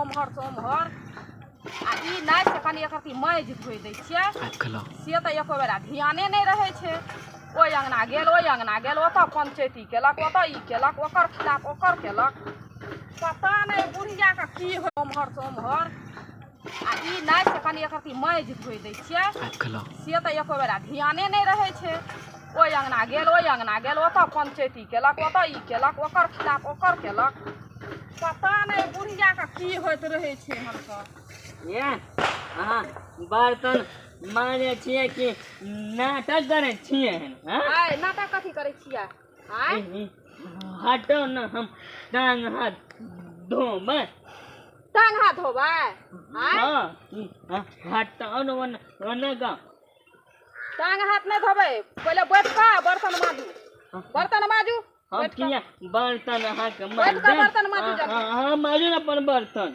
ओम्हरसँ ओम्हर। आ ई नहि से कनि एक रत्ती माँजि धोइ दै छियै, से तऽ एको बेरा ध्याने नहि रहै छै। ओहि अङ्गना गेल, ओहि अङ्गना गेल, ओतऽ पंचैती केलक, ओतऽ ई केलक, ओकर खिलाफ ओकर केलक। पता नहि बुढ़ियाके की होइ ओम्हरसँ ओम्हर। आ ई नहि से कनि एक रत्ती माँजि धोइ दै छियै, से तऽ एको बेरा ध्याने नहि रहै छै। ओहि अङ्गना गेल, ओहि अङ्गना गेल, ओतऽ पंचैती केलक, ओतऽ ई केलक, ओकर खिलाफ ओकर केलक। पता नहि बुढ़ियाके की होइत रहै छै। हमसभ ये अहाँ बर्तन मांजै छियै कि नाटक करै छियै हन? हाँ? आइ नाटक कथी करै छियै? आँय, हटो न, हम टांग हाथ धोबै। टांग हाथ धोबै? आँय? हाँ, हटो न ओने ओने गाँव। टांग हाथ नहि धोबै, पहिले बैठ कऽ बर्तन माजू, बर्तन माजू। हम बैठ कऽ। किया बर्तन अहाँके बैठ कऽ बर्तन माजू जल्दी। हाँ, माजू ने अपन बर्तन।